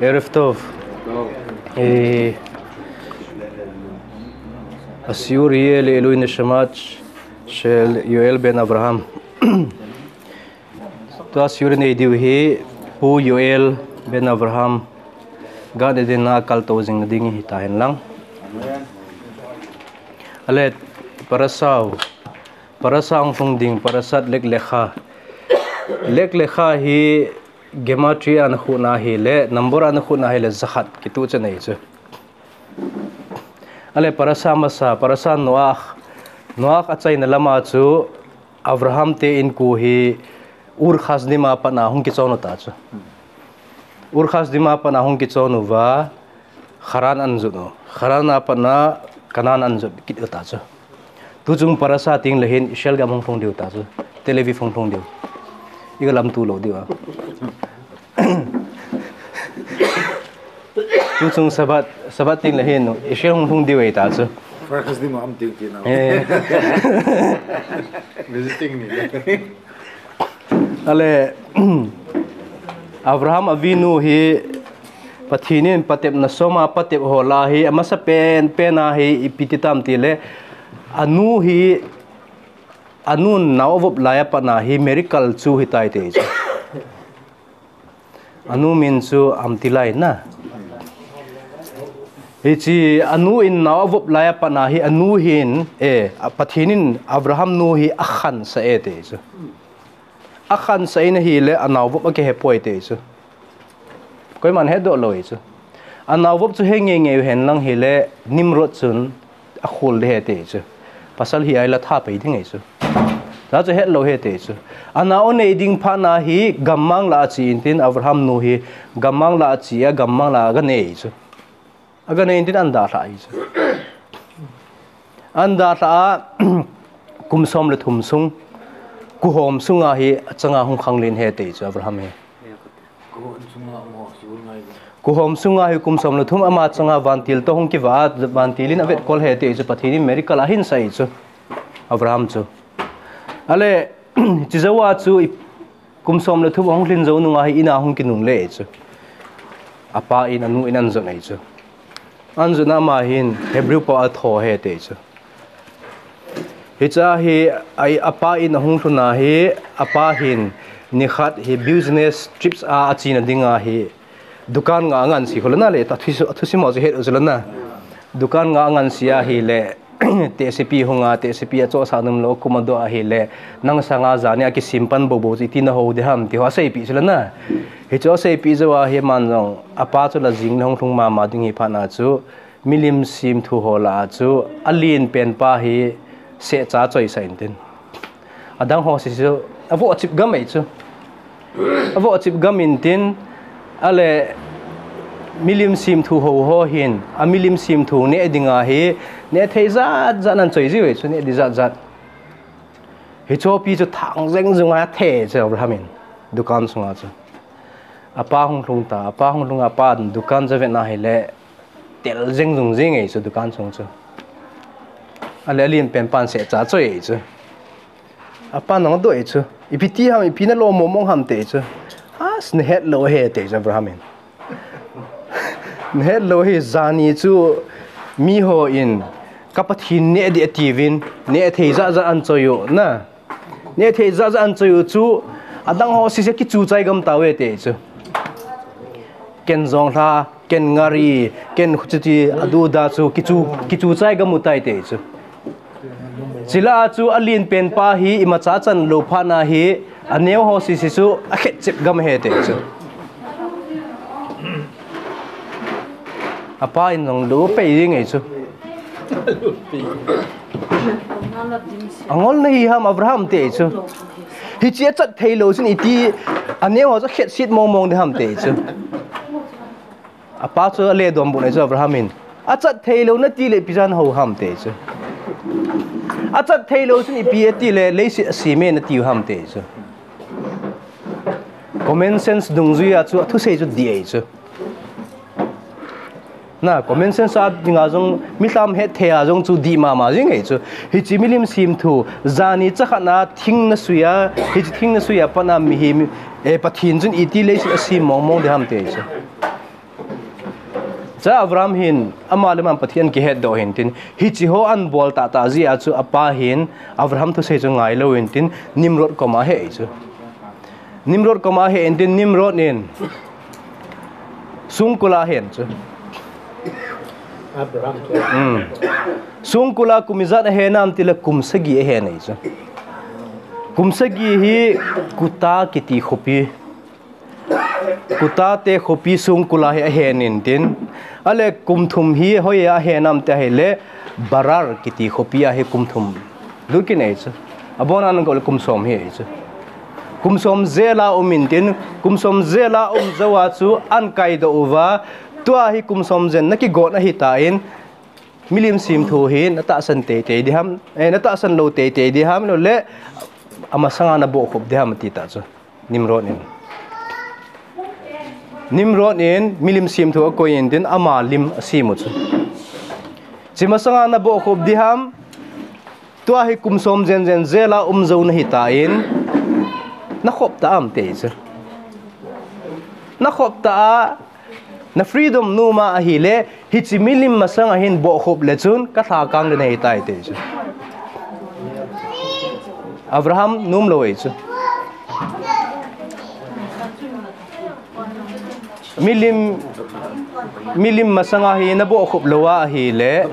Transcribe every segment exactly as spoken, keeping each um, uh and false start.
ערב טוב. אה, השיעור יהיה לעילוי נשמת של יואל בן אברהם. Tua siur nei diu hi Pu Yoel ben Abraham Gan Eden a kaltou jing nading hita hen lang. Ale, parasha u, parasha hung lhung ding, parashat Lech Lecha. Lech Lecha hi gematria a na khuna hi le, number a na khuna hi le, jakhat kitu chu nei chu. Ale, parasha masa, parasha Noah, Noah a chaina lama chu Abraham te inko hi Ur Kasdim a pat na hung kichon u ta chu. Ur Kasdim a pat na hung kichon uva Haran an jot u. Haran a pat na Canaan an jot kit u ta chu. Tuchung parasha teng le hin Israel gam hung lhung diu ta chu. Tel Aviv hung lhung diu. I ga lamto lou diu a. Tuchung Sabbath, Sabbath teng le hin Israel hung lhung diu ahi ta chu. Ur Kasdim a um tiu ti na. Eh. Visiting ni. Ale, Abraham Avinu hi Pathen in patepna som a patep ho lah a hi, amasa pen pen a hi ipi ti tam ti le, anu hi, anu in nao avop lai a pat na hi miracle chu hitai ti chu. Anu min chu Amtilai na. Hiche anu in nao avop lai a pat na hi anu hin, eh, a Pathen in Abraham nu hi akhansah e ti chu. Akhansah in ahile anao vop akihe poi ti chu. Koiman hedoh lou hi chu. Anao vop chu he ngei ngei u hen lang hile Nimrod chun akhol ding ahi ti chu. Pasal hi ahile tha pei ding ahi chu. Chu chu het lou ahi ti chu. Anao anei ding phat na hi gammang lah a che intin Abraham nu hi gammang lah a che a gammang lah a aga nei chu. Aga nei intin an dalha ahi chu. An dalha a kum som le thum sung, kuhom sunga hi achanga hung khanglen ahi ti chu Abraham hi. Kuhom sunga hi kum som le thum ama changa vantil toh hung kivah a, vantil in avetkol ahi ti chu, Pathen in miracle ahin sa ahi chu, Abraham chu. Ale, chujou a chu i, kum som le thum ahung lhin jou nunga hi in a hung kinungle ahi chu. Apa in anu in an jot ahi chu. An jot na ama hin Hebrew pao a tho ahi ti chu. Hiche a hi, a, apa in ahung lhun a hi, apa hin nikhat hi business trips a, achena dinga hi, dukan nga angansei khu le na le, ta thusim, thusim ho chu het u chu le na. Dukan nga angansei ahile, tehsepi hung a, tehsepi achohsah nom lou, kum adoh ahile, nang sanga jani a kisim pan bou bou chu iti nahou ding ham, ti ho aseipeh chu le na. Hichu aseipeh jou a hi aman jong, apa chu la jing le hung lhung mama ding hi phat na chu, milim semthu ho lah a chu alen pen pa hi sehcha choisah intin. Adang ho sese chu avoh chip gam ahi chu. Avoh chip gam intin, ale milim semthu ho ho hin, amilim semthu neh dinga hi, neh thei jat jat in an choi jiu ahi chu, neh ding jat jat. Hichu pi chu thang jeng jung a the chu Abraham in, dukan sunga chu. Apa hung lhung ta, apa hung lhung a, apa dukan chu avet na hile, tel jeng jung jing ahi chu dukan sung chu. Ale alen pen pan sehcha choi ahi chu. Apa nang adoh ahi chu. Ipi ti ham, ipi nalo mong mong ham ti chu. As, nahet lou ahi ti chu Abraham in. Nahet lou ahi, jani chu miho in ka Pathen neh ding atiuvin, neh thei jat jat an choi u na. Neh thei jat jat an choi u chu, adang ho sese kichu chai gam tauve ti chu. Ken jong lha, ken ngari, ken chuti adu da chu kichu, kichu chai gam u tai ti chu. Chule a chu alen pen pa hi imacha chan lou phat na hi, aneo ho sese chu akhet chep gam ahi ti chu. Apa in jong lou pei ding ahi chu. Angol nahi ham Abraham ti chu. Hiche achat thei lou chun iti aneo ho chu khetset mong mong ding ham ti chu. Apa chu ale donbut ahi chu Abraham in. Achat thei lou nati le ipi jeh a nahou ham ti chu. Achat thei lou chun ipi ati le leiset asem e natiu ham ti chu. Common sense dungjui a chu athusei chu dih ahi chu. Na, common sense a dinga jong, mi lham het thei a jong chu dih mama jing ahi chu. Hiche milim semthu, jani chakhat na thing nasui a, hiche thing nasui a pat na mihem, eh, Pathen chun iti leiset asem mong mong ding ham ti ahi chu. Cha Abraham hin, ama le ama Pathen kihetdoh hin tin, hichi ho ahin bol tahtah jeh a chu apa hin, Abraham thusei chu ngailou hin tin, Nimrod koma ahe chu. Nimrod koma ahe hin tin, Nimrod in, songkul a ahen chu. Abraham chu. Hmm. Songkul a kum ijat ahen ham tile kum sagi ahen ahi chu. Kum sagi hi Kuta kiti khopi. Kuta te khopi songkul a hi ahen in tin. Ale kum thum hi hoiya ahen ham ti ahile Barar kiti khopi a hi kum thum lut kit ahi chu. Abon a nangho le kum som hi ahi chu. Kum som jail a um in tin, kum som jail a um jou a chu ahin kaidoh uva, tua hi kum som jen na kigon ahitan, milim semthu hi na tahsan teitei ding ham, eh, na tahsan lou teitei ding ham, lou le, amasanga na bohkhup ding ham ati ta chu. Nimrod in. Nimrod in milim semthu akoi in tin ama lim asem u chu. Chi masanga na bohkhup ding ham, tua hi kum som jenjen jail a um jou na hitan, na khop ta am ti chu. Na khop ta a, na freedom nom a ahile, hichi milim masanga hin bohkhup le chun, ka lha kang ding ahitai ti chu. Abraham nom lou ahi chu. Milim, milim masanga hi na bohkhup lou a ahile,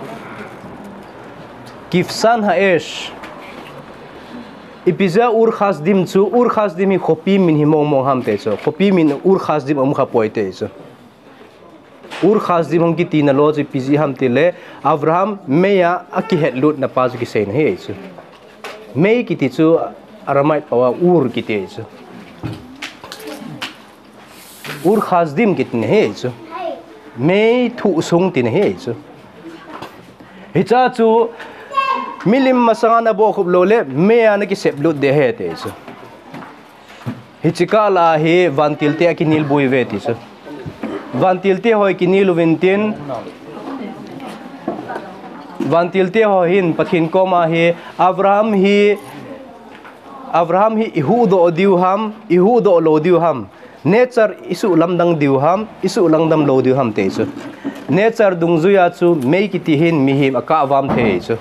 Kivsan Ha'esh. Ipi jeh a Ur Kasdim chu, Ur Kasdim hi khopi min hi mong mong ham ti chu. Khopi min Ur Kasdim um kha poi ti chu. Ur Kasdim hung kiti na lo chu ipi jeh ham tile, Abraham mei a akihet lut na pa chu kiseina ahi chu. Mei kiti chu Aramaic pao a Ur kiti ahi chu. Ur Kasdim kiti na ahi chu. Mei thuh sung tina ahi chu. Hicha chu milim masanga na bohkhup lou le, mei a na kisep lut ding ahi ti chu. Hichi kah la hi vantil te akinel boi uve ti chu. Vantil te ho kinel uvin tin, vantil te ho hin Pathen koma hi, Abraham hi, Abraham hi i huhdoh diu ham, i huhdoh lou diu ham. Nature i suhlamdang diu ham, i suhlamdang lou diu ham ti chu. Nature dungjuia chu mei kiti hin mihem akah vam thei chu.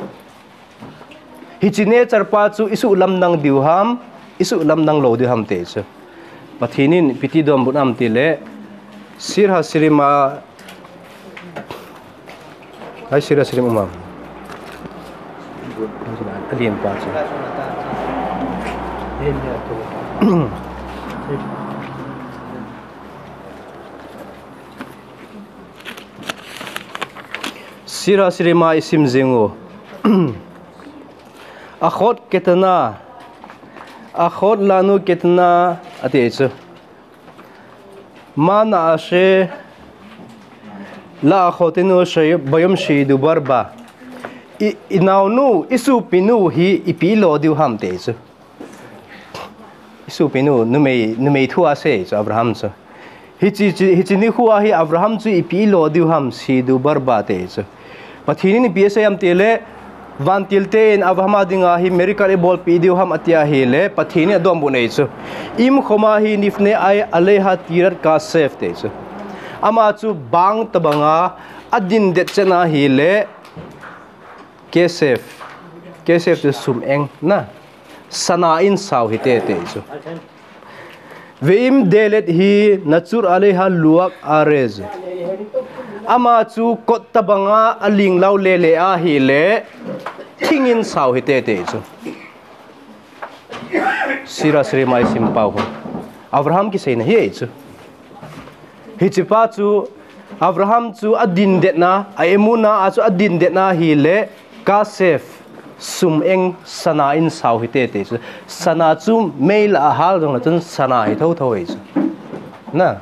Hichi nature pa chu i suhlamdang diu ham, i suhlamdang lou diu ham ti chu. Pathen in ipi ti donbut am tile, Sir Hashirim a, ai, Sir Hashirim um am. Alen pa chu. Sir Hashirim a i sim jing u. Achot ketana, achot lanu ketana, ati chu. Ma na'ashe la'achotenu bayom she'edu barba. I, i naonu, i sopinu hi ipi ilo diu ham ti chu. I sopinu, numei, numei thu asei chu Abraham chu. Hichi, chi, hichi nikho a hi Abraham chu ipi ilo diu ham she'edu barba ti chu. Pathen in ipi asei am tile, vantil te in Abraham a dinga hi miracle eibolpeh diu ham ati ahile, Pathen in adonbut ahi chu. Im choma hi nivne aleha tirat kasef ti chu. Ama chu bang tabanga adin det chet na ahile, kesef. Kesef chu sum eng na. Sana in sao hite ti chu. Ve'im delet hi nachur aleha luak arez. Ama chu kot tabanga aling lau lele ahile, thing in sao hite ti chu. Sir Hashirim a i sim pau ho. Abraham kiseina ahi chu. Hichi pa chu Abraham chu adin det na, a emuna a chu adin det na ahile, kasef, sum eng sana in sao hite ti chu. Sana chu mei la ahal jongle chun sana hi thotho ahi chu. Na.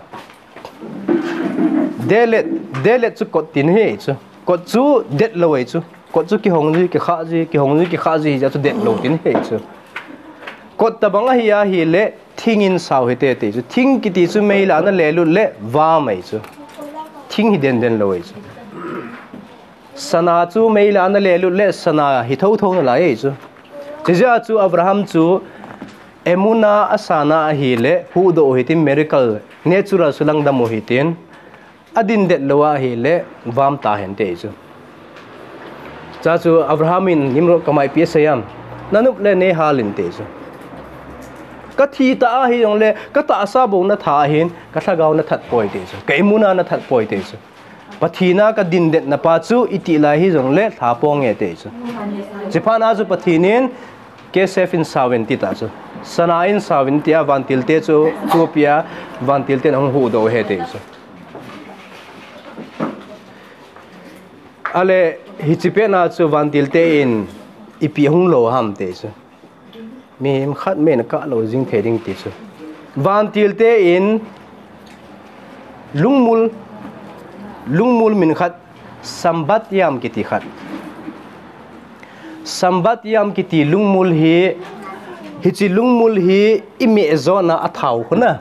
Delet, delet chu kot tina ahi chu. Kot chu det lou ahi chu. Kot chu kihong ji, kikha ji, kihong ji, kikha ji, hijeh chu det lou tina ahi chu. Kot tabang ahi ahile, thing in sao hite ti chu. Thing kiti chu mei la na lelut le, vam ahi chu. Thing hi denden lou ahi chu. Sana chu mei la na lelut le, sana hi thotho nalai ahi chu. Chijeh a chu Abraham chu emuna asana ahile, huhdoh u hitin miracle, natural suhlamdang u hitin. Adin det lou ahile, vam ta hen ti chu. Cha chu Abraham in Nimrod kamaipi asei am. Nanop le neihal in ti chu. Kathi ta ahi jongle, katahsa bou natha ahin, kalhagao nathat poi ti chu. Ka imuna nathat poi ti chu. Pathen a kadin det napa chu, iti lai hi jongle, lha ponge ti chu. Chiphat na chu Pathen in, Kesef in sauvin ti ta chu. Sana in sauvin tia vantil te chu, tupia vantil te ahung huhdoh u ahi ti chu. Ale, hiche pet na chu vantil te in ipi hung lo ham ti chu. Mihem khat mei na kah lo jing thei ding ti chu. Vantil te in lungmul, lungmul min khat, Sambat yam kiti khat. Sambat yam kiti lungmul hi, hiche lungmul hi imeh jona athao khu na.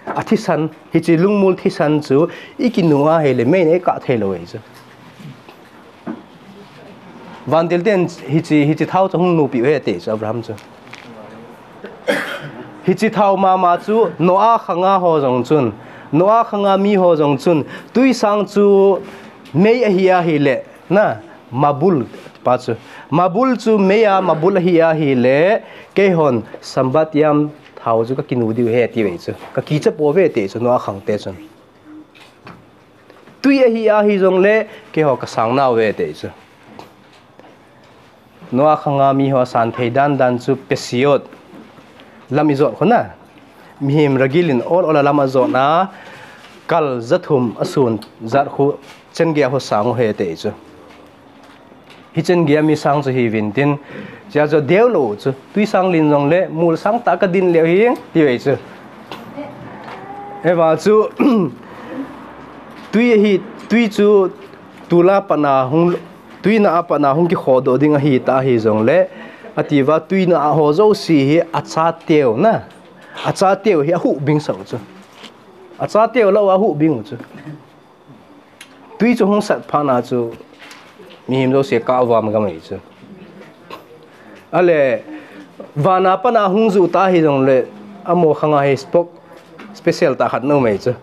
Athisan, hiche lungmul thisan chu ikinu ahile mei na ikah thei lou ahi chu. Vantil ten hiche, hiche thao chu hung nupi u ahi ti chu Abraham chu. Hiche thao mama chu Noah khanga ho jong chun, Noah khanga mi ho jong chun, tuisang chu mei ahi ahile, na, mabul pa chu. Mabul chu mei a mabul ahi ahile, keihon Sambat yam thao chu kakinu diu ahi ti ve chu. Kakicha pouve ti chu Noah khang te chun. Tui ahi ahi jongle, keiho kasang nauve ti chu. Noah khanga mi ho san thei dan dan chu pesiot. Lam ijot khu na. Mihem ragil in ol ol a lam ajot na. Kal jathum asun jat khu chen gei a ho sang u ahi ti chu. Hichan gei a mi sang chu hiuvin tin. Chia chu deu lou chu. Tuisang lin jongle, mul sang tah kadin leu hi, ti ve chu. Eva chu, tui ahi, tui chu, tula pana hung, tuina a pana hung kikhodoh ding ahi ta ahi jongle, atiuva tuina a ho jouse hi achateu na, achateu hi ahubing sah u chu. Achateu lou ahubing u chu. Tui chu hung sat phat na chu, mihem jouse kavam gam ahi chu. Ale, vana pana hung ju ta ahi jongle, amaho khanga hi spoke, special tah khat aum ahi chu.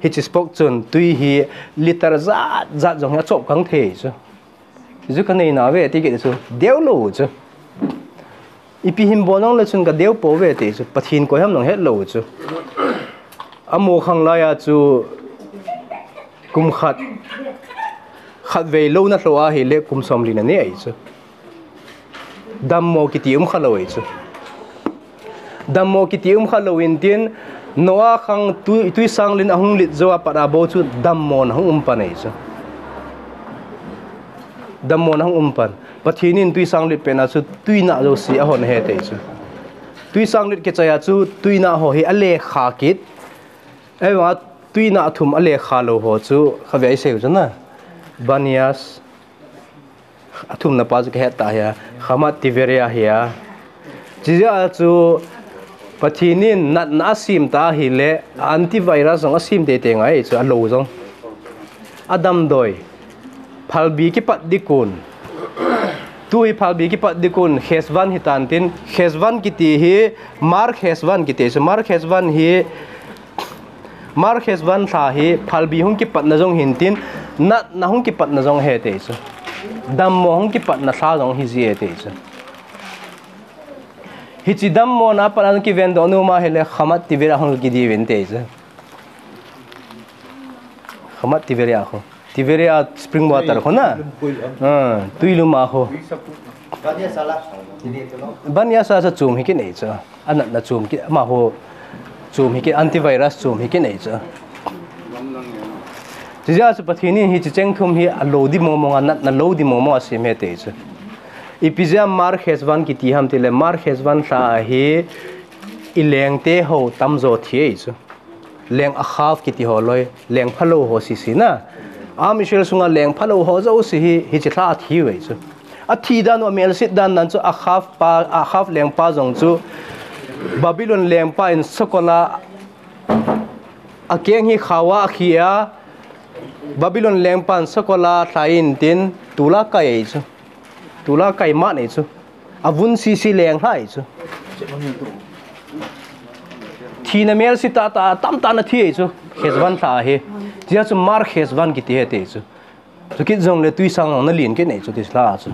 Hiche spoke chun tui hi liter jat jat jong hi achop kang thei chu. Ju kanei nauve ti kit chu, deu lou chu. Ipi hin bol jongle chun kadeu pouve ti chu, Pathen koi ham jong het lou chu. Amaho khang laiya chu kum khat, khatvei lou na lhou ahile kum somli na nei ahi chu. Dammo kiti um kha lou ahi chu. Dammo kiti um kha lou in tin, Noah khang tui, tuisang lin ahung lit jou a pat a bou chu dammo na hung um pan ahi chu. Dammo na hung um pan. Pathen in tuisang lit pet na chu tuina jouse ahon ahi ti chu. Tuisang lit kichai a chu tuina ho hi alekha kit. Eima tuina athum alekha lou ho chu khatvei isei u chu na. Banias, athum na pa chu kahet ta ahi a, Khamat Tiveria ahi a. Chijeh a chu Pathen in natna asem ta ahile, antivirus jong asem teitei ngai chu alou jong. Adamdoi. Phalbi kipat ding un. Tu hi phalbi kipat ding un, Heshvan hitan tin, Heshvan kiti hi, Mar Heshvan kiti chu, Mar Heshvan hi, Mar Heshvan lha hi phalbi hung kipatna jong hin tin, natna hung kipatna jong ahi ti chu. Dammo hung kipatna lha jong ahi ji ahi ti chu. Hiche dammo na pat a kiven doh nom ahile Khamat Tiveria hung kidi uvin ti chu. Khamat Tiveria khu. Tiveria spring water khu na. Ah, tui lum a khu. Banias a sa chom hi kinei chu. Anatna chom ki, amaho chom hi ki, antivirus chom hi kinei chu. Chijeh a chu Pathen in hiche cheng thum hi alou di mong mong a, natna lou di mong mong a asem ahi ti chu. Ipi jeh a Mar Heshvan kiti ham tile, Mar Heshvan lha a hi ilengte ho tamjo thi ahi chu. Leng Achav kiti ho loi, leng phalou ho sese na. Am Israel sunga leng phalou ho jouse hi, hiche lha a thi uve chu. Athi dan u, amelset dan dan chu Achav pa, Achav lengpa jong chu Babylon lengpa in sakol a akeng hi khao a akhi a, Babylon lengpan sakol a lhai in tin tula kai ahi chu. Tula kai man ahi chu. Avun sese leng lha ahi chu. Thina melse tah tah tamtah na thi ahi chu. Heshvan lha hi. Tia chu Mar Cheshvan kiti ahi ti chu. Chukit jongle tui sang jong nalen kit nei chu ti la chu.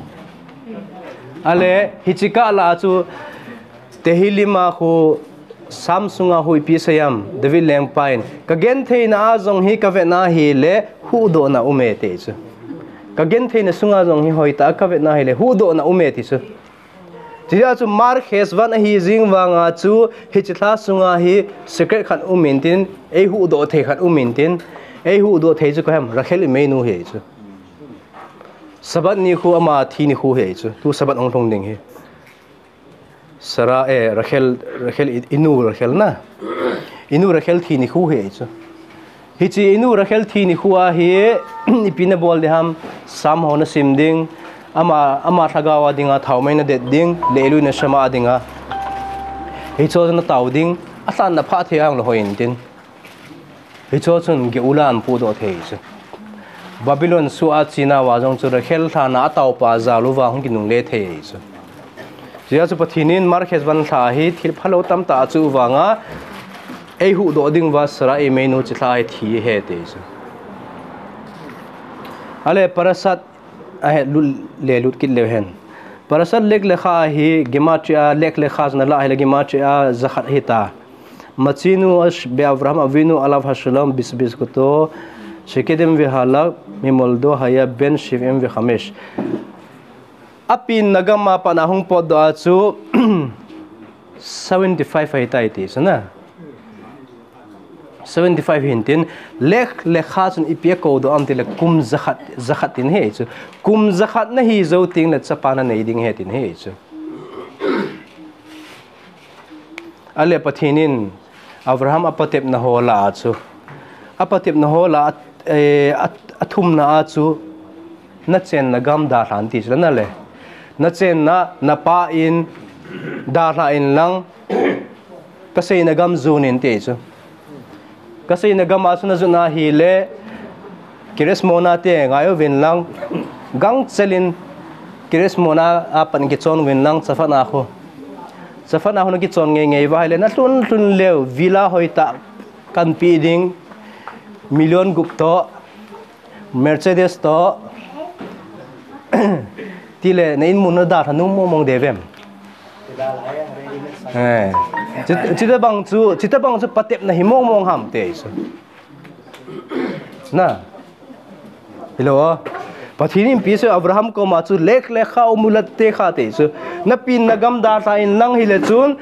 Ale, hichi kah la chu Tehillim a khu, Psalm sunga khu ipi asei em, David lengpa in, "Kagentheina a jong hi kavetna ahile huhdohna aume," ti chu. "Kagentheina sunga jong hi hoitah a kavetna ahile huhdohna aume," ti chu. Tia chu Mar Cheshvan ahi jing vanga chu hichi lha sunga hi secret khat um intin, eihuhdoh thei khat um intin, eihuhdoh thei chu koi ham, Rachel imeinu ahi chu. Sabbath nikho ama thi nikho ahi chu. Tu Sabbath hung lhung ding ahi. Sarah, eh, Rachel, Rachel, i, inu Rachel na. Inu Rachel thi nikho ahi chu. Hichi inu Rachel thi nikho a hi, ipi nabol ding ham, Psalm ho nasim ding, ama, ama lhagao a dinga thaomei nadet ding, le Elohim Shama a dinga. Hicho natao ding, alhan naphah thei a hung lou hoi intin. Hicho chun Geula ahin pudoh thei chu. Babylon soh a chena uva jong chu Rachel lhan a ataopa jal uva hung kinungle thei chu. Tia chu Pathen in Mar Cheshvan lha hi thil phalou tamtah achu vanga eihuhdoh ding uva Sarah imeinu chi lha hi thi ahi ti chu. Ale Parashat ahi lut le lut kit leu hen. Parashat Lech Lecha hi Gematria, Lech Lecha jong nalah ahile Gematria jakhat ahita. Machinu ash be Avraham Avinu alav hashalom bisbizkuto shekedim vehalak mimoldo haya ben shiv'im vechamesh. Apenna gam a pat a hung potdoh a chu seventy five ahitai ti chu na. Seventy five hintin, Lech Lecha chun ipi akoudoh am tile kum jakhat, jakhat tin ahi chu. Kum jakhat nahi jou tengle chapa nanei ding ahi tin ahi chu. Ale Pathen in Avraham apatepna ho lah a chu. Apatepna ho lah a, eh, a, athumna a chu. Nachenna gam dalhan ti chu la nale. Nachenna, napa in dalha inlang, kaseina gam jon in ti chu. Kaseina gam a chu najotna ahile, Keres Mona te ngaiuvin lang, gangchel in Keres Mona a pat kichon uvin lang, Safat a khu. Safat a khu nakichon ngeingei uva ahile, nalhun lhun leu, villa hoitah kahin pe ding, million gup toh, Mercedes toh, tile na in mun nadalha nom mong mong diu vem. Eh, chi, chitobang chu, chitobang chu patepna hi mong mong ham ti chu. Na. Hilou a. Pathen in ipi asei Avraham koma chu Lech Lecha umulate kha ti chu. Napenna gam dalha inlang hile chun,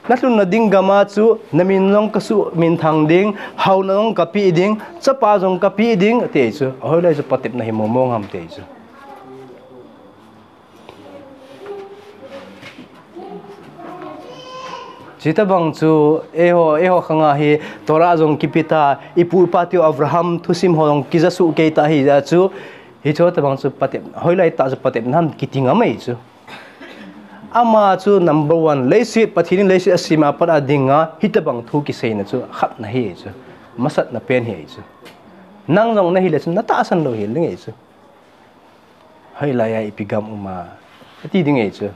nalhunna ding gam a chu, namin jong kasuhminthang ding, haona jong kapeh ding, chapa jong kapeh ding, ti chu. Ahoilai chu patepna hi mong mong ham ti chu. Chitobang chu, eiho, eiho khang a hi, Torah jong kipe ta, ipu ipa teu Avraham thusim ho jong kija soh kei ta hijeh a chu, hicho tobang chu patep, hoilai tah chu patepna ham kiti ngam ahi chu. Ama chu number one, leiset, Pathen in leiset asem a pat a dinga, hitobang thu kiseina chu, khatna ahi chu, masatna pen ahi chu. Nang jong nahile chu, natahsan lou hel ding ahi chu. Hoilai a ipi gam um a, ati ding ahi chu.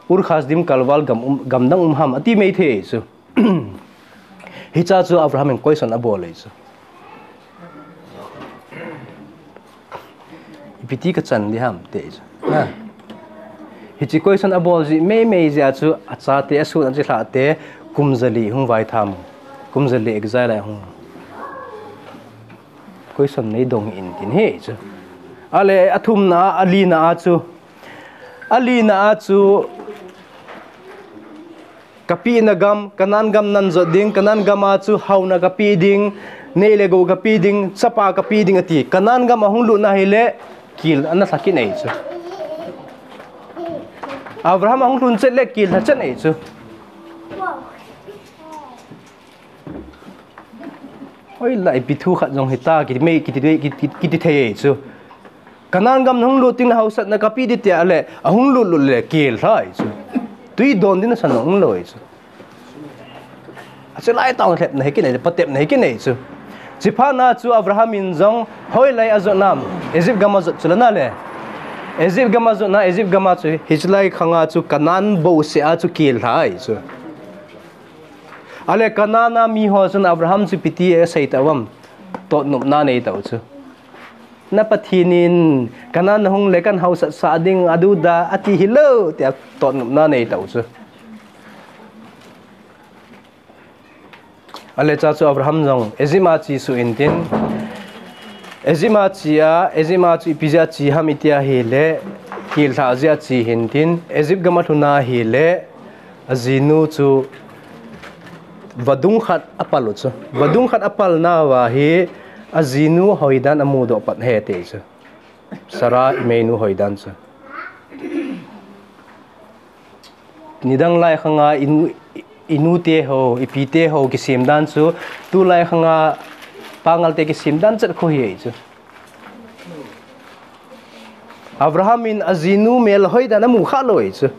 Ur Kasdim kalval gam um, gam dang um ham, ati mai thei ahi chu. Hiche chu Abraham in question abol ahi chu. Ipi ti kachan ding ham ti ahi chu. Na. Hiche question abol jeh mai mai jeh a chu achate, asohna chilhah te, kum jali hung vaitham. Kum jali exile a hung. Question nei dong in tin ahi chu. Ale athumna, alina a chu. Alina a chu. Kapehna gam, Canaan gam nan jot ding, Canaan gam a chu haona kapeh ding, nei le gou kapeh ding, chapa kapeh ding ati. Canaan gam ahung lutna hile, kel ana lha kit ahi chu. Abraham ahung lhun chet le kel lha chet ahi chu. Hoilai ipi thu khat jong hita, kiti mai, kiti, kiti, kiti thei ahi chu. Canaan gam nahung lut teng le haosatna kapeh ding tia le, ahung lut lut le, kel lha ahi chu. Tui don ding nasan umlou ahi chu. Ache lai tah lhepna hi kinei, patepna hi kinei chu. Chuphat na chu Abraham in jong hoilai ajot nam, Egypt gam ajot chu la na le. Egypt gam ajot na, Egypt gam a chu, hiche lai khang a chu Canaan bouseh a chu kel lha ahi chu. Ale Canaan a mi ho chun Abraham chu ipi ti asei tauvam. totnopna nei tau chu. Na Pathen in, Canaan na hung le kan hausat sah ding aduda ati hilou, tia totnopna nei tau chu. Ale cha chu Abraham jong Egypt a che suh intin, Egypt a che a, Egypt a chu ipi jeh a che ham iti ahile, kel lhah jeh a che hintin, Egypt gam a lhun ahile, ajinu chu vadung khat apal u chu. Vadung khat apal nauva hi, ajinu hoidan amudoh pan ahi ti chu. Sarah imeinu hoidan chu. Nidang lai khanga inu, inu te ho, ipi te ho kisem dan chu, tulai khanga pangal te kisem dan chet khu hi chu. Abraham in ajinu melhoi dan amu kha lou chu.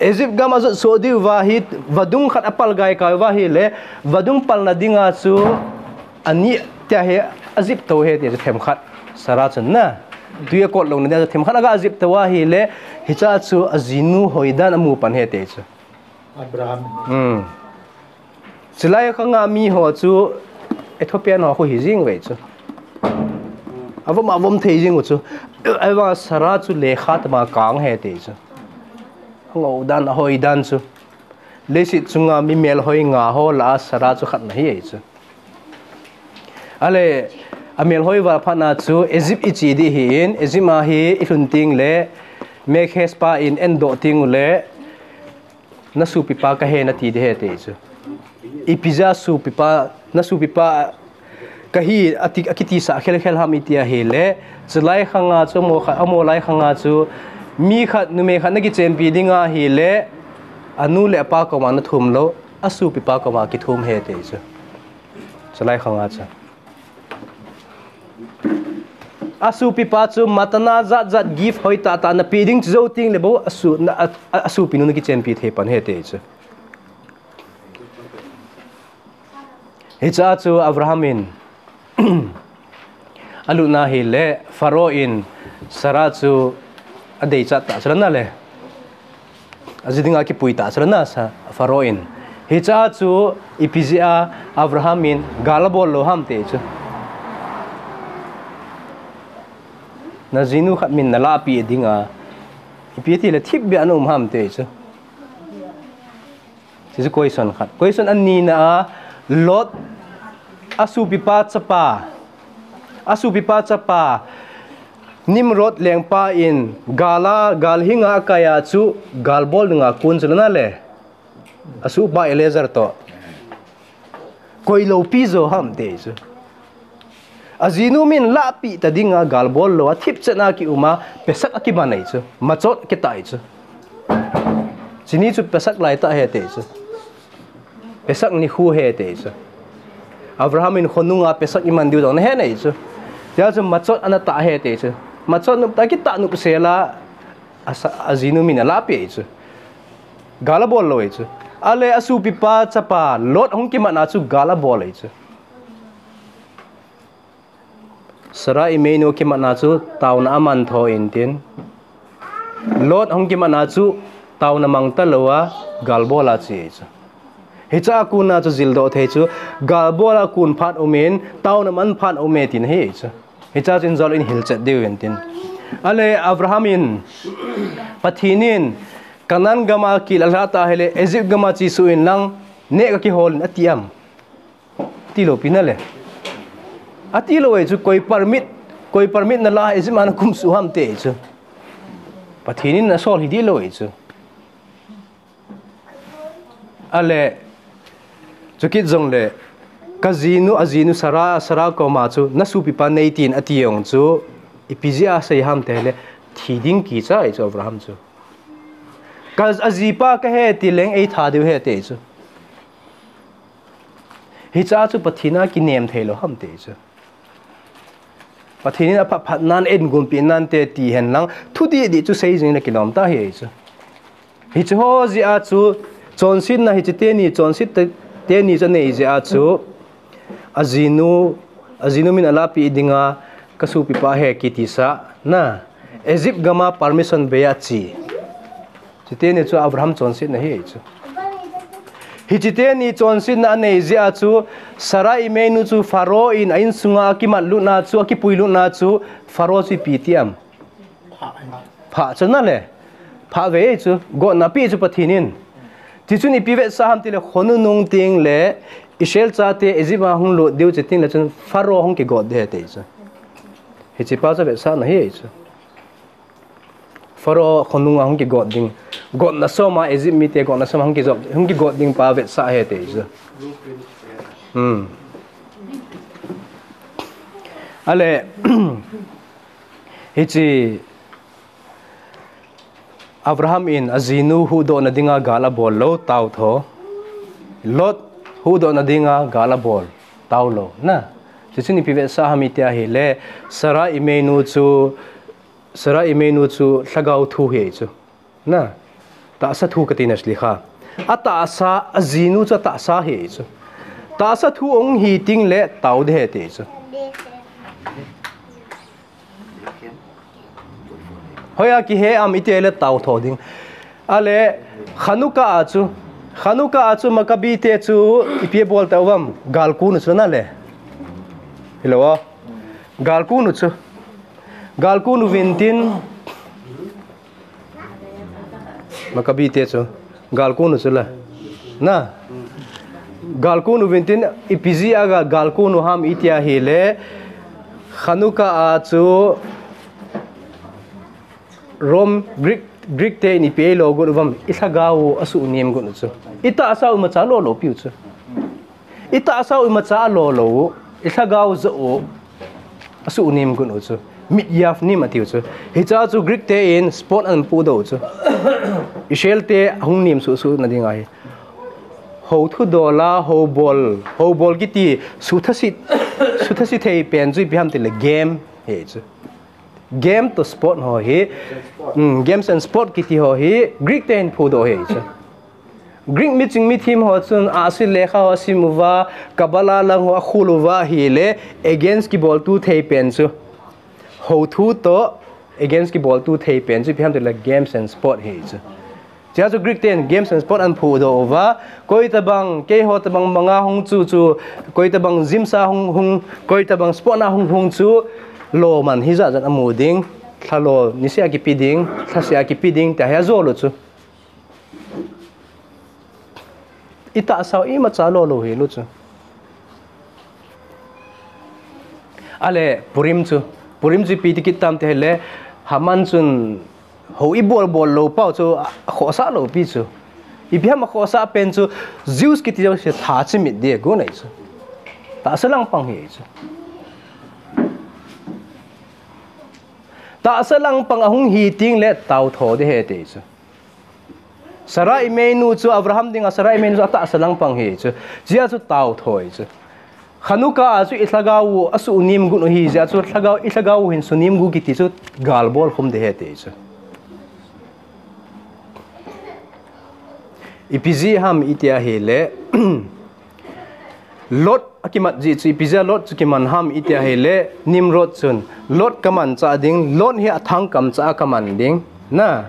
Egypt gam ajot soh diu va hi, vadung khat apal gai kha uva ahile, vadung palna dinga chu ani tia hi ajip to ahi ti chu themkhat. Sarah chun na. Tui akot louna dia chu themkhat aga jip to ahile, hicha chu ajinu hoidan amu pan ahi ti chu. Abraham. Hmm. Chulai khanga mi ho chu Ethiopian ho khu hi jing ve chu. Avom avom thei jing u chu. Ava Sarah chu lekha tama kang ahi ti chu. Ngou dan, ahoi dan chu. Leiset chunga mi melhoi nga ho lah a Sarah chu khat na ahi chu. Ale, amelhoi val phat na chu Egypt iche ding ahin, Egypt a hi ilhun teng le, Mekhes pa in endoh teng ule, na sopipa kahi nati ding ahi ti chu. Ipi jeh a sopipa, na sopipa kahi ati, akitisah khelkhel ham iti ahile, chulai khanga chu amo kha, amo lai khanga chu mi khat, numei khat na kichenpi ding ahile, anu le apa koma na thum lou, asopipa koma kithum ahi ti chu. Chulai khanga chu. Asopipa chu matana jat jat gift hoi tah tah na pe ding chu jou teng le bou asu, na, a, a, asopinu na kichenpi thei pan ahi ti chu. Hicha chu Abraham in alutna ahile Pharaoh in Sarah chu adeichat tah chu lana le. Aji dinga kipui tah chu lana sa Pharaoh in. Hicha chu ipi jeh a Abraham in gal abol lou ham ti chu. Na jinu khat min na lahpeh dinga. Ipi ti le thipbeh a na um ham ti chu. Hichu question khat. Question anina a, Lot asopipa chapa, asopipa chapa, Nimrod lengpa in gal a, gal hinga akai a chu gal bol dinga kon chu lana le. Asohpa Eliezer toh. Koi loupi jo ham ti chu. Ajinu min lahpeh ta dinga gal bol lou a, thipchet a kium a, Pesach akiman ahi chu. Machot akitah ahi chu. Chuni chu Pesach lai tah ahi ti chu. Pesach nikho ahi ti chu. Abraham in khonunga Pesach iman diu jong nahet ahi chu. Tia chu Machot ana tah ahi ti chu. Machot nop tah kitah nop sela, asa, ajinu min alahpeh ahi chu. Gal abol lou ahi chu. Ale asopipa chapa Lot ahung kimat a chu gal abol ahi chu. Sarah imeinu kimatna chu taona aman tho intin. Lot ahung kimatna chu taona mang talou a gal bol a che ahi chu. Hicha a kona chu jildoh thei chu gal bol a kon phat um in taona man phat um e tina ahi chu. Hicha chu in jol in hilchet diu intin. Ale Abraham in Pathen in Canaan gam a kel alhah ta ahile Egypt gam a che suh in lang neh kakihol in ati am. Tilou pi na le. Atilou ahi chu koi permit, koi permit nala Egypt a nakum suh ham ti ahi chu. Pathen in asol hi tilou ahi chu. Ale, chukit jongle, kajinu, ajinu Sarah, Sarah koma chu, nasopipa nei tin ati jong chu, ipi jeh a asei ham tile, thi ding kicha ahi chu Abraham chu. Ka, ajipa kahi ti leng eitha diu ahi ti ahi chu. Hicha chu Pathen a kinem theilou ham ti chu. Pathen in aphat phat nan, eingolpi nan te ti hen lang, thu didi chu sei jing le kilom ta ahi chu. Hichu ho jeh a chu, chonsetna hichu teni, chonset te, teni chu anei jeh a chu, ajinu, ajinu min alahpeh dinga, kasopipa ahi kiti sa, na, Egypt gam a permission bei a che. Chuteni chu Abraham chonsetna ahi chu. Hiche teni chonsetna anei jeh a chu, Sarah imeinu chu Pharaoh in a insunga akimat lutna chu, akipui lutna chu, Pharaoh chu ipi ti am? Phah chu na le. Phah ve chu, gotna apeh chu Pathen in. Tichun ipi vetsah ham tile khonunung tengle, Israel chate Egypt a hung lut diu chu tengle chun Pharaoh hung kigot ding ahi ti chu. Hiche pa chu vetsahna ahi chu. Pharaoh khonunga hung kigot ding. Gotna soma Egypt mite gotna soma hung kijot, hung kigot ding pa vetsah ahi ti chu. Hmm. Ale, hiche Abraham in ajinu huhdohna dinga gal abol lou, tao tho. Lot huhdohna dinga gal abol, tao lou. Na, chuchun ipi vetsah ham iti ahile, Sarah imeinu chu, Sarah imeinu chu lhagao thu ahi chu. Na, tahsa thu kati na chu le kha. Atahsa, ajinu chu atahsa ahi chu. Tahsa thu ahung hi tengle tao ding ahi ti chu. Hoiya kihe am iti le tao tho ding. Ale, Chanukah a chu, Chanukah a chu Maccabee te chu ipi abol tauvam, gal kon u chu na le. Hello. Gal kon u chu. Gal kon uvin tin, Maccabee te chu gal kon u chu la. Na. Gal kon uvin tin ipi jeh a ga gal kon u ham iti ahile, Chanukah a chu Rome, Greek, Greek te in ipi eilo got uvam, ilhagao u asuhnem got u chu. Itahsa u imacha lo lou piu chu. Itahsa u imacha lo lou u, ilhagao joh u asuhnem got u chu. Mityaf nem atiu chu. Hicha chu Greek te in sport ahin pudoh u chu. Israel te ahung nem suhsuh na ding ahi. Hou thudol a, hou bol, hou bol kiti, suthasit, suthasit thei pen chu ipi ham tile game ahi chu. Game to sport ho hi, mm, games and sport kiti ho hi, Greek te in phudoh ahi chu. Greek miching mithem ho chun ahsi lekha ho asim uva, Kabbalah lang ho akhol uva ahile, against kiboltu thei pen chu. Hou thu to, against kiboltu thei pen chu, ipi ham tile games and sport ahi chu. Chea chu Greek ten games and sport ahin phudoh uva, koi tabang, keiho tabang manga hung chu chu, koi tabang gym sa hung hung, koi tabang sport na hung hung chu, lo man hijat jat amu ding, lhalo nisea kipe ding, lhasea kipe ding, tia hi ajol u chu. Itahsa u imacha lo lou hilou chu. Ale, Purim chu. Purim chu ipi ti kit tam tile, Haman chun hou ibol bol lou pau chu, akhohsah lou pi chu. Ipi ham akhohsah pen chu, Jews kiti jouse tha chimit ding agon ahi chu. Tahsa langpang ahi chu. Tahsa langpang ahung hi tengle tao tho ding ahi ti chu. Sarah imeinu chu Abraham dinga Sarah imeinu chu atahsa langpang ahi chu. Chea chu tao tho ahi chu. Chanukah a chu ilhagao u asuhnem got u ahi jeh a chu lhagao, ilhagao u hin sunem got kiti chu gal bol khum ding ahi ti chu. Ipi jeh ham iti ahile, Lot akimat jeh chu, ipi jeh a Lot chu kiman ham iti ahile, Nimrod chun, Lot kamanchah ding, Lot hi athangkamcha a kaman ding. Na,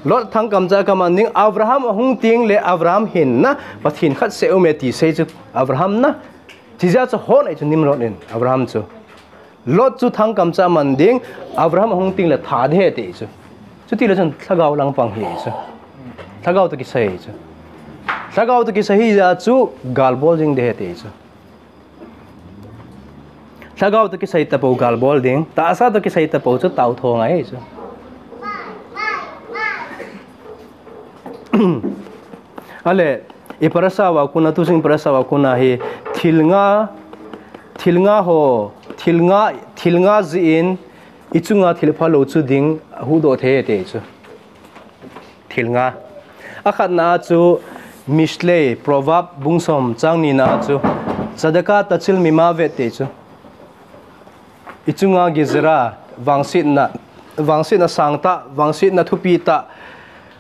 Lot thangkamcha a kaman ding, Abraham ahung tengle Abraham hin na, Pathen khat seh aume ti sei chu Abraham na. Chijeh a chu hon ahi chu Nimrod in, Abraham chu. Lot chu thangkamcha a man ding, Abraham ahung tengle tha ding ahi ti chu. Chutile chun lhagao langpang ahi chu. Lhagao to kisai ahi chu. Lhagao to kisai ahi jeh a chu gal bol jing ding ahi ti chu. Lhagao to kisai tapou gal bol ding, tahsa to kisai tapou chu tao tho ngai ahi chu. Ale, i parasha uva kona, tuchung parasha uva kona hi thil nga, thil nga ho, thil nga, thil nga jeh in ichunga thil phalou chu ding ahuhdoh thei ti chu. Thil nga. Akhatna a chu Mishle, Proverb bung som chang nina a chu tzedakah tachil mimavet ti chu. Ichunga gezerah, vangsetna, vangsetna sangtah, vangsetna thupi tah,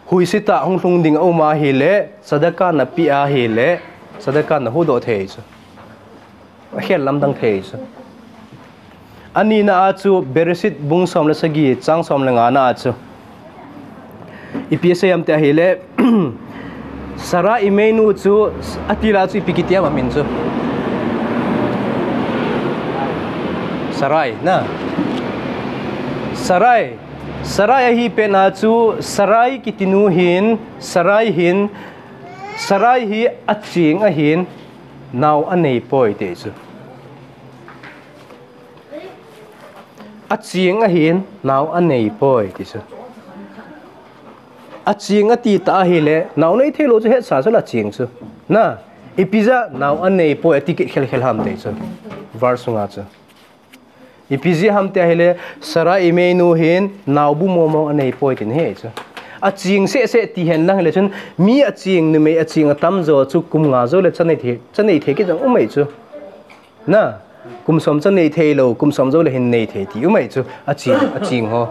huise tah hung lhung ding aum ahile, tzedakah napeh ahile, tzedakah nahuhdoh thei chu. Akhel lamdang thei chu. Anina a chu Bereshit bung som le sagi chang som le ngana a chu. Ipi asei ham ti ahile, Sarai Imeinu chu, ati la chu ipi kiti ham amin chu. Sarai, na. Sarai. Sarai ahi pet na chu, Sarai kiti nu hin, Sarai hin, Sarai hi aching ahin, nao anei poi ti chu. Aching ahin, nao anei poi ti chu. Aching ati ta ahile, nao nei thei lou chu hetsa chu la ching chu. Na, ipi jeh a nao anei poi ati kit khel khel ham ti chu. Verse sunga chu. Ipi jeh ham ti ahile, Sarai Imeinu hin, nao bu momo anei poi tin ahi chu. Aching seh seh ti hen lang le chun, mi aching, numei aching atam jo chu kum nga jou le cha nei thei, cha nei thei kit jong um ahi chu. Na, kum som cha nei thei lou, kum som jou le hin nei thei ti um ahi chu, aching, aching ho.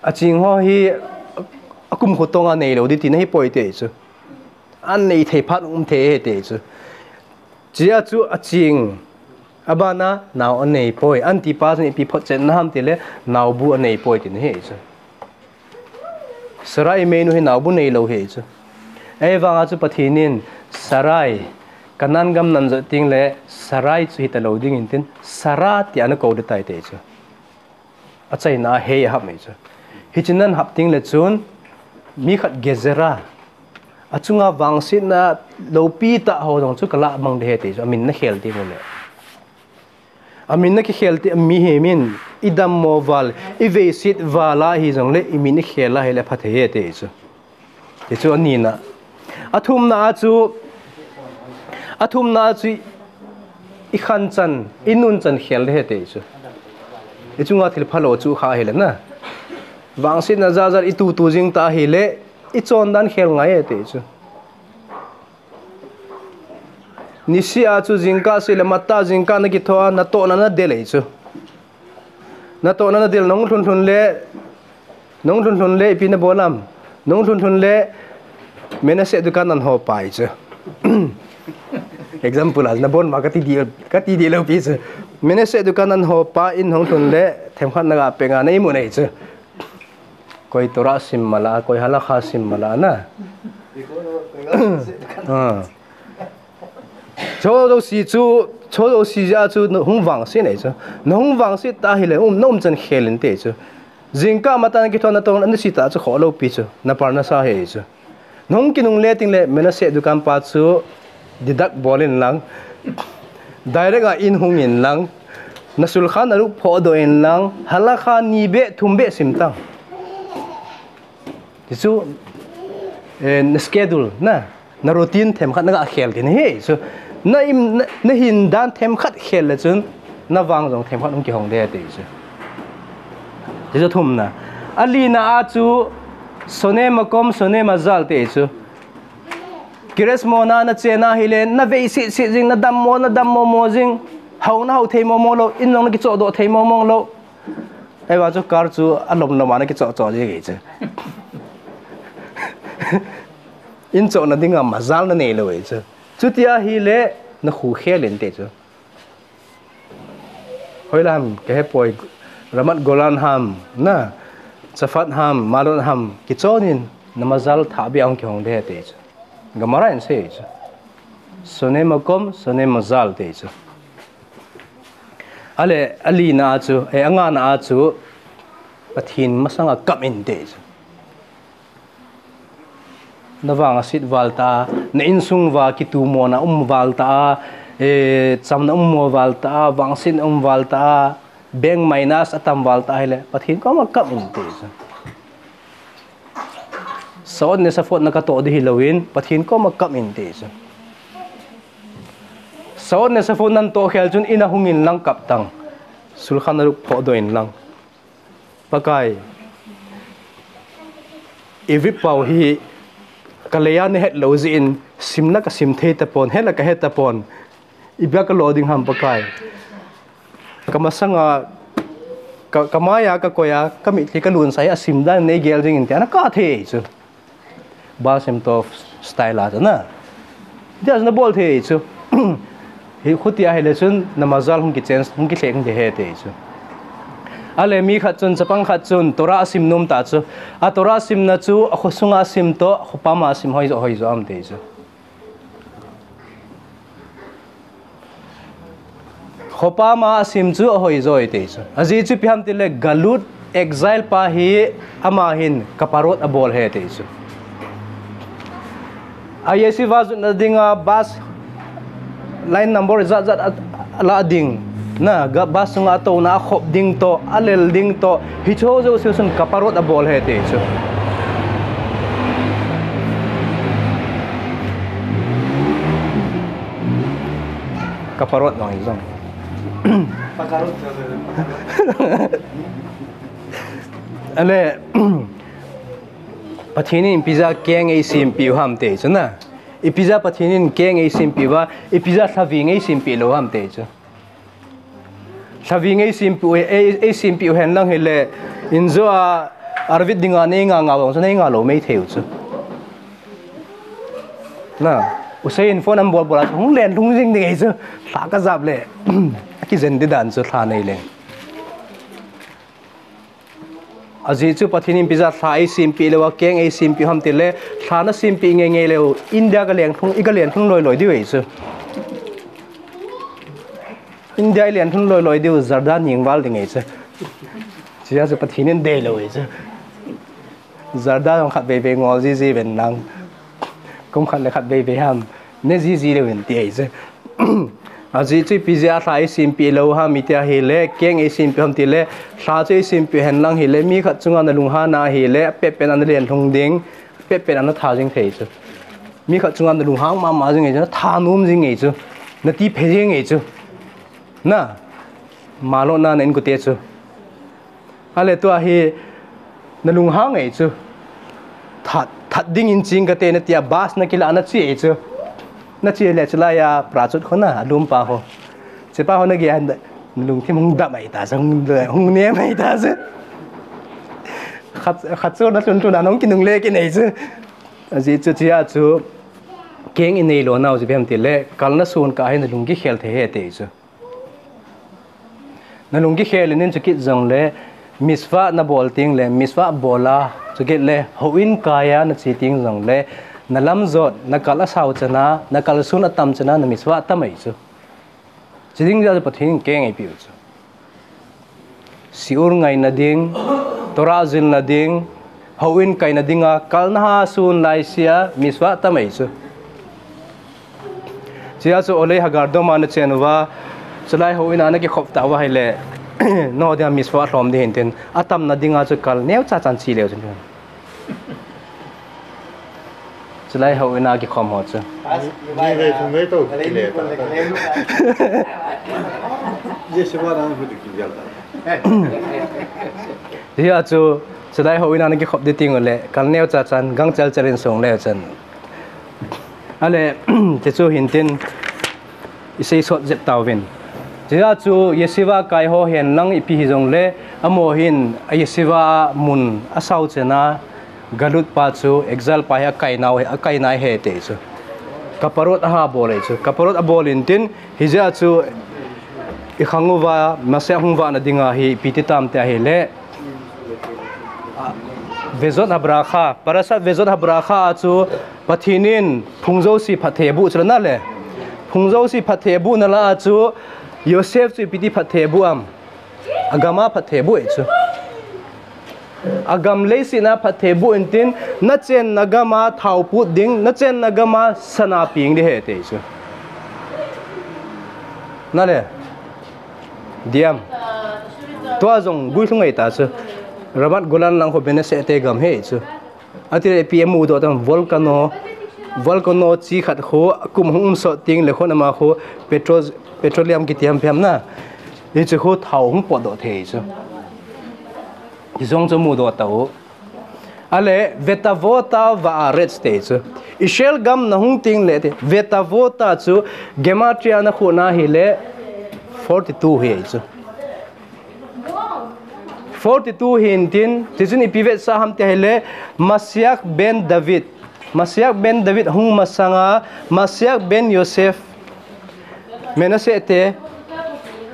Aching ho hi, akum kho tonga nei lou di tina hi poi ti chu. Anei thei phat um thei ahi ti chu. Chea chu aching, abana nao anei poi. An ti pa chun ipi photchenna ham ti le, nao bu anei poi tin ahi chu. Sarai Imeinu hi nao bu nei lou ahi chu. Ahivanga chu Pathen in Sarai, Canaan gam nan jot teng le Sarai chu hita lou ding in tin, Sara ti ana kou ding tai ti chu. Achaina a he ahap mai chu. Hichun ana hap teng le chun, mi khat Gezera. Achunga vangsetna loupi tah ho jong chu kalah mang ding ahi ti chu. Amin na khel teng le. Amin na kikhel teng, mihem in, idammo val, iveiset val ahi jongle, imin ikhel a ahile pha thei ahi ti chu. Ti chu anina. Athumna a chu, athumna a chu ikhanchan, inunchan khel ding ahi ti chu. Ichunga thil phalou chu kha ahile na. Vangsetna jat jat itu tu jing ta ahile, ichondan khel ngai ahi ti chu. Niseh a chu jingkah seh le matah jingkah na kitho a, natohna nadel ahi chu. Natohna nadel, nahung lhun lhun le, nahung lhun lhun le, ipi nabol ham. Nahung lhun lhun le, Manasseh dukan nan ho pa ahi chu. Example a, nabon ma kati di, kati di lou pi chu. Manasseh dukan nan ho pa in nahung lhun le, themkhat naga peng a, na imu ahi chu. Koi Torah sim mala, koi halakha sim mala na. Ah. Cho jouse chu, cho jouse jeh a chu nahung vangset ahi chu. Nahung vangset ta ahile, um, naumchan khel in ti chu. Jingkah matah na kitho a natoh, na seh ta chu khoh lou pi chu. Na parnasa ahi chu. Nahung kinungle teng le, Manasseh dukan pa chu deduct bol in lang. Direct a in hung in lang. Na shulchan aruch phodoh in lang. Halakha ni beh, thum beh sim tan. Ti chu, eh, na schedule, na, na routine themkhat naga khel kit ahi chu. Na im, na, nahin dan themkhat khel le chun, navang jong themkhat hung kihong ding ahi ti chu. Ti chu thumna. Alina a chu, Sone Makom, Sone Mazal ti chu. Kiryat Shmona nache na ahile, naveiset set jing, nadammo, nadammo mo jing. Hao nahao thei momo lou, in jong nakichohdoh thei momo lou. Ahivang chu car chu alom lom a nakichoh choh jing ahi chu. In chohna dinga mazal nanei lou ahi chu. Chuti ahile nakhu khel in ti chu. Hoilam kahe poi, Ramat Golan ham, na, Safat ham, Marot ham, kichon in, na mazal thah beh a hung kihong ding ahi ti chu. Gemara in asei chu. Sone Makom, Sone Mazal ti chu. Ale, alina a chu, eh, angana a chu, Pathen masanga kap in ti chu. Navangset val ta, na insung uva kitumona um val ta, eh, chamna ummo val ta, vangsetna um val ta, bank minus atam val ta ahile, Pathen koma kap in ti chu. Sa'ot ne safot na katoh ding hilou in, Pathen koma kap in ti chu. Sa'ot ne safot natoh khel chun in a hung in lang kap tan. Shulchan Aruch phodoh in lang. Pakai, Ivit pau hi kalei a nahet lou jeh in, simna kasim thei tapon, hetna kahe tapon. Ibia kalo ding ham Pakai. Kamasanga, ka, kamai a kakoi a, kamitlhi kalunsah a, asim dan neigel jing in tia nakap thei chu. Baal Shem Tov style a chu na. Tia chu nabol thei chu. Hi khuti ahile chun na mazal hung kichange, hung kichange ding ahi ti chu. Ale mi khat chun, chapang khat chun Torah asim nom ta chu. A Torah asimna chu akhosunga asim toh, khopa ma asim hoi jo hoi jo ham ti chu. Khopa ma asim chu ahoi jo ti chu. Ajeh chu ipi ham tile galut, exile pa hi ama hin kaparot abol ahi ti chu. A yeshiva jotna dinga bus line number jat jat a, ala ding. Na, ga bus sunga atouna akhop ding toh, alel ding toh, hicho jouse chun kaparot abol ahi ti chu. Kaparot jong hi jong. Ale, Pathen in ipi jeh a keng eisempeh u ham ti chu na. Ipi jeh a Pathen in keng eisempeh uva, ipi jeh a lhaving eisempeh lou ham ti chu. Lhaving eisempeh u, ei, eisempeh u henlang hile, injo a arvit dinga nei nga nga vang chu nei nga lou mei thei u chu. Na, Hussein phone an bol bol a, hung len lhung jing ding ahi chu, lha kajap le, akijen di dan chu lha nei leng. Ajeh chu Pathen in ipi jeh a lha eisempeh lou a, keng eisempeh u ham tile, lha nasempeh ngei ngei leu, India kalen lhung, ikalen lhung loi loi diu ahi chu. India ilen lhung loi loi diu, Jordan hing val ding ahi chu. Chujeh chu Pathen in deilou ahi chu. Jordan hung khat vei vei ngol ji ji ven lang. Kum khat le khat vei vei ham. Ne ji ji leu in ti ahi chu. Ajeh chu ipi jeh a lha eisempeh lou ham iti ahile, keng eisempeh u ham tile, lha chu eisempeh u henlang hile, mi khat chunga nalunghan ahile, apet pet a nalen lhung ding, apet pet a natha jing thei chu. Mi khat chunga nalunghang mama jing ahi chu, natha nom jing ahi chu, nati phei jing ahi chu. Na, malona na inkote chu. Ale tua hi nalunghang ahi chu. That, that ding in ching kate natia bus nakilah nache ahi chu. Nache le chulai a parachute kho na, alum pa ho. Chepa ho nagel a, nalungthim hung dam ahi ta chu, hung, hung nem ahi ta chu. Khat, khat chu nalhun lhun a nahung kinungle kit ahi chu. Ajeh chu chujeh chu keng inei lou nau chu ipi ham tile, kalna sun kah hi nalung kikhel thei ahi ti chu. Nalung kikhel in chukit jongle, mitzvah nabol tengle, mitzvah bol a, chukit le, houin kai a nache teng jongle, nalam jot, nakal asao chan a, nakal sun atam chan a, na mitzvah atam ahi chu. Chuding jeh a chu Pathen in keng eipeh u chu. Shiur ngaina ding, Torah jilna ding, houin kaina dinga, kalna ha sun laisea, mitzvah atam ahi chu. Chujeh chu Oholei Hagar dom a nachen uva, chulai houin a nakikhop tauva ahile, nangho dinga mitzvah lhom ding ahin tin, atamna dinga chu kal neocha chan che leu chun. Chulai houin a kikhom ho chu. Ni vei thum vei tou kile ta. Yeshiva dang hu kigel ta. Hijeh a chu, chulai houin a nakikhop ding teng ule, kal neocha chan, gang chel chel in song leu chun. Ale, chuche chu hin tin, isei sot jep tauvin. Chujeh a chu yeshiva kai ho hen lang ipi hijongle, amaho hin a yeshiva a mun asao chan a, galut pa chu, exile pa hi akai nau, akai nai ahi ti chu. Kaparot aha bol ahi chu. Kaparot abol in tin, hijeh a chu ikhang uva, Mashiach hung vahna dinga hi ipi ti tam ti ahile, Vezot HaBracha, Parashat Vezot HaBracha a chu Pathen in phung jouse phatthei aboh chu la na le. Phung jouse phatthei abohna lah a chu Yosef chu ipi ti phatthei aboh am. Agam a phatthei aboh ahi chu. Agam leiset a phatthei aboh in tin, nachenna gam a thao put ding, nachenna gam a sana peng ding ahi ti chu. Na le. Diam. Tua jong guilhung ahi ta chu. Ramat Golan lang ho Manasseh te gam ahi chu. Atile ipi amudoh tam volcano, volcano chi khat khu kum hung um sot teng le khun ama khu petro-, petroleum kiti ham ipi ham na. Hichu khu thao hung potdoh thei chu. Hijong chu mudoh tau. Ale, Vetavota va'aretz ti chu. Israel gam nahung teng le ti. Vetavota chu Gematria nakhuh na ahile forty-two ahi chu. Forty-two hin tin, tichun ipi vetsah ham ti ahile, Mashiach ben David. Mashiach ben David hung masanga, Mashiach ben Yosef. Manasseh te,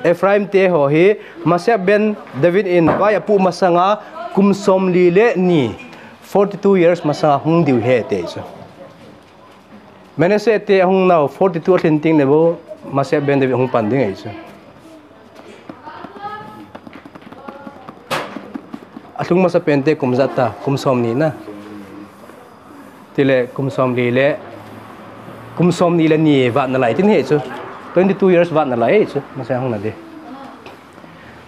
Ephraim te ho hi Manasseh ben David in vai apuh masanga kum somli le ni, forty two years masanga hung diu ahi ati chu. Manasseh te ahung nau forty two alhin teng le bou Manasseh ben David hung pan ding ahi chu. Alhung masa pen te kum ijat ta, kum somni na. Tile kum somli le, kum somni le ni vat nalai tin ahi chu. Twenty two years vat nalai ahi chu, Manasseh hung na di.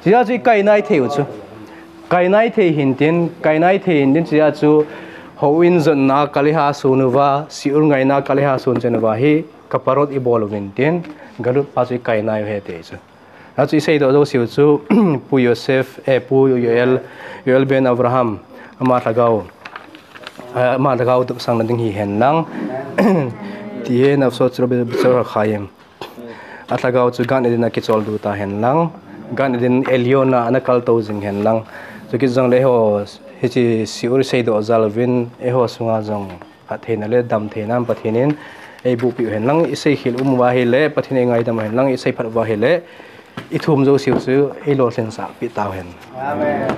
Chujeh chu ikai nai thei u chu. Kai nai thei hin tin, kai nai thei hin tin chujeh chu houin jotna kal iha sun uva, Seir ngaina kal iha sun chen uva hi, kaparot ibol uvin tin, galut pa chu ikai nai u ahi ati chu. Achu isei doh jouse u chu, Pu Joseph, eh, Pu Joel, Joel ben Abraham, ama lhagao, eh, ama lhagao tupsang na ding hihen lang. תהיה נפשו צרורה בצרור החיים. Alhagao chu Gan Eden a kichol du ta hen lang. Gan Eden Elyon a ana kaltou jing hen lang. Chukit jong le eiho, hiche Seir isei doh jal uvin, eiho sunga jong phattheina le damtheina Pathen in eiboh piu hen lang, isei khel um uva ahile, Pathen in eingaidam u hen lang, isei phat uva ahile, ithum jouse u chu eilolhinsah peh tau hen. Amen.